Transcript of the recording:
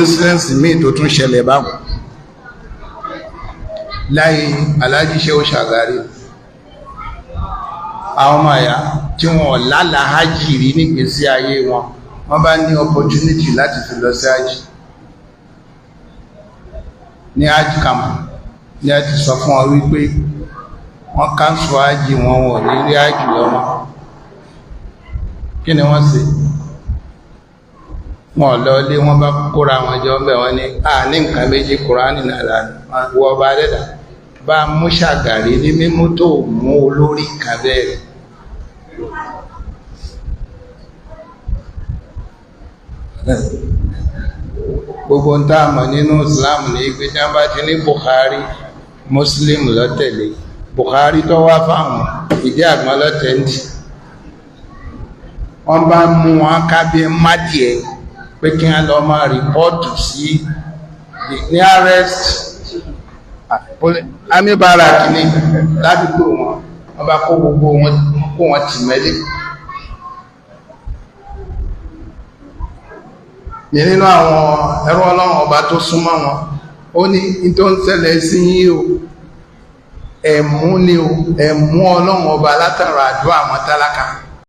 Incident míì tó tún ṣẹlẹ̀ báwọn láyé Alhaji Shehu Shagari, àwọn ọmọ ẹ̀yà tí wọ́n lálàá hajj rí nígbésí ayé wọn, wọ́n bá ní opportunity láti fi lọ sí hajj. Ní hajj camp ní a ti sọ fún wọn wípé wọ́n cancel hajj wọn, wọ́n ní rí hajj lọ́mọ. Kí ni wọ́n ṣe? Wọn lọ ilé, wọ́n bá kóra wọn jọ ń bẹ̀. Wọ́n ní a ní nǹkan méjì, Kùránì náà lánàá. Wọ́n bá dẹ́dà bá mú Ṣàgàrí ní mímú tó mú olórí kan bẹ́ẹ̀. Gbogbo ń tá a mọ̀ nínú Islam ní pé tí wọ́n bá ti ní Bukhari, Muslim lọ́tẹ̀lé. Bukhari tó wá fáwọn ìdí àgbọn lọ́tẹ̀ǹtì. Wọ́n bá mú wọn kábí mádìẹ pé kí wọ́n lọ máa rìpọ́ọ̀tù sí the nearest army barrack ní ládùúgbò wọn. Wọ́n bá kó gbogbo wọn, kó wọn tì mẹ́lẹ̀. Ní nínú àwọn ẹrú Ọlọ́run ọba tó súnmọ́ wọn, ó ní tó ń ṣẹlẹ̀ sí yín o, ẹ̀mú ni o, ẹ̀mú Ọlọ́run ọba látara àdúrà àwọn tálákà.